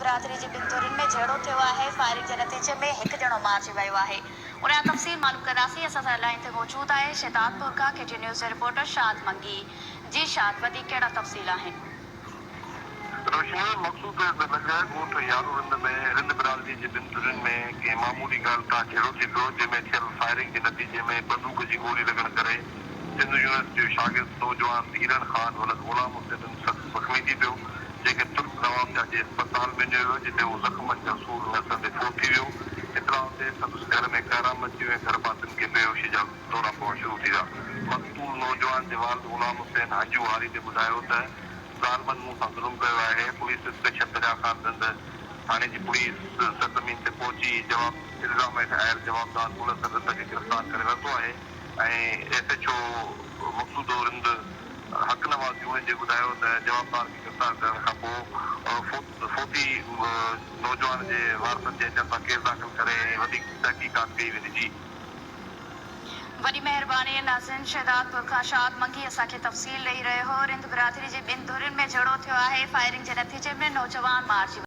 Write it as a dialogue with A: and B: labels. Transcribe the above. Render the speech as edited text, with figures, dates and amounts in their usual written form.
A: برادري جي ٻن ڌرين ۾ جهيڙو ٿيو آهي، فائرنگ جي نتيجي ۾ هڪ ڄڻو مارجي ويو آهي. ان جا تفصيل معلوم ڪنداسين، اسان سان لائين تي موجود آهي شهدادپور کان ڪي ٽي نيوز جي رپورٽر شاد منگي. جي شاد وڌيڪ ڪهڙا تفصيل آهن؟
B: روشني مقصود لڳ ڳوٺ يارو رند ۾ رند برادري جي ٻن ڌرين ۾ ڪنهن معمولي ڳالهه تان جهيڙو ٿي پيو، جنهن ۾ ٿيل فائرنگ جي نتيجي ۾ بندوق جي گولي لڳڻ ڪري سنڌ يونيورسٽي جو شاگرد نوجوان ڌيرڻ خان ولد غلام حسين رند سخت زخمي ٿي پيو، جنهن کي ترت نوابشاهه جي اسپتال ۾ نيو ويو، جتي هو زخمن جا سور نه سهندي فوت ٿي ويو. اطلاع تي سندس گهر ۾ ڪهرام مچي ويو ۽ گهر ڀاتين کي بيهوشي جا دورا پوڻ شروع ٿي ويا. مقتول نوجوان جي والد غلام حسين هنجون هاريندي ٻڌايو ته ظالمن مون سان ظلم ڪيو آهي، پوليس انسپيڪشن دريا خان رند ٿاڻي جي پوليس سرزمين تي پهچي جواب الزام هيٺ آيل جوابدار ملثر رند کي گرفتار ڪري ورتو آهي. ۽ S H O Maqsoodo Rind Haq Nawaz Junejo ٻڌايو ته جوابدار کي گرفتار ڪرڻ کانپوء فوتي نوجوان جي وارثن جي اچڻ سان ڪيس داخل ڪري ۽ وڌيڪ تحقيقات ڪئي ويندي جي.
A: وڏي مهرباني ناظرين شهدادپور کان شاد منگي اسان کي تفصيل ڏئي رهيو هو رند برادري جي ٻن ڌرين ۾ جهيڙو ٿيو آهي فائرنگ جي نتيجي ۾ نوجوان مارجي.